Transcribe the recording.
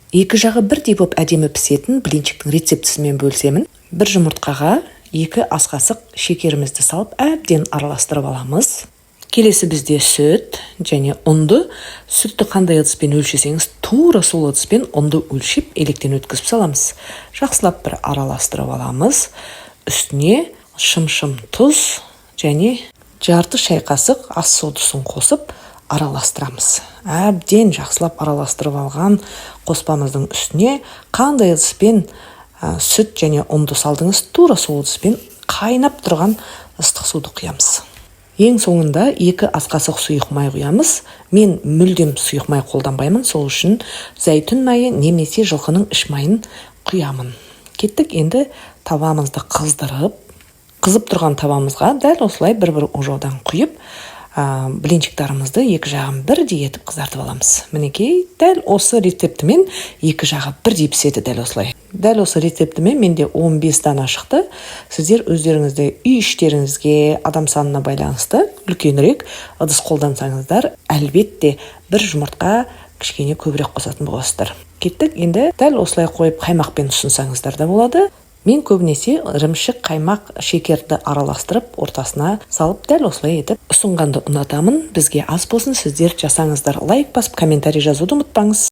Екі жағы бірдей боп әдемі пісетін блинчиктің рецептісімен бөлісемін. Бір жұмыртқаға 2 ас қасық шекерімізді салып, әбден араластырып аламыз. Келесі бізде сүт және ұнды. Сүтті қандай ыдыспен өлшесеңіз, тура сол ыдыспен ұнды өлшеп, електен өткізіп саламыз. Жақсылап бір араластырып аламыз. Үстіне шым-шым тұз және жарты шай қасық ас содасын қосып араластырамыз. Әбден жақсылап араластырып алған қоспамыздың үстіне қандай ыдыспен сүт және ұнды салдыңыз, тура сол ыдыспен қайнап тұрған ыстық суды құямыз. Ең соңында 2 ас қасық сұйық май құямыз. Мен мүлдем сұйық май қолданбаймын, сол үшін зәйтүн майы немесе жылқының іш майын құямын. Кеттік, енді табамызды қыздырып, қызып тұрған табамызға дәл осылай бір бір ожаудан құйып, блинчиктарымызды екі жағын бірдей етіп қызартып аламыз. Мінекей, дәл осы рецептімен екі жағы бірдей піседі. Дәл осылай, дәл осы рецептімен менде 15 дана шықты. Сіздер өздеріңізде үй іштеріңізге, адам санына байланысты үлкенірек ыдыс қолдансаңыздар, әлбетте, бір жұмыртқа кішкене көбірек қосатын боласыздар. Кеттік, енді дәл осылай қойып, қаймақпен ұсынсаңыздар да болады. Мен көбінесе ірімшік, қаймақ, шекерді араластырып, ортасына салып, дәл осылай етіп ұсынғанды ұнатамын. Бізге ас болсын, сіздер жасаңыздар. Лайк басып, комментарий жазуды ұмытпаңыз.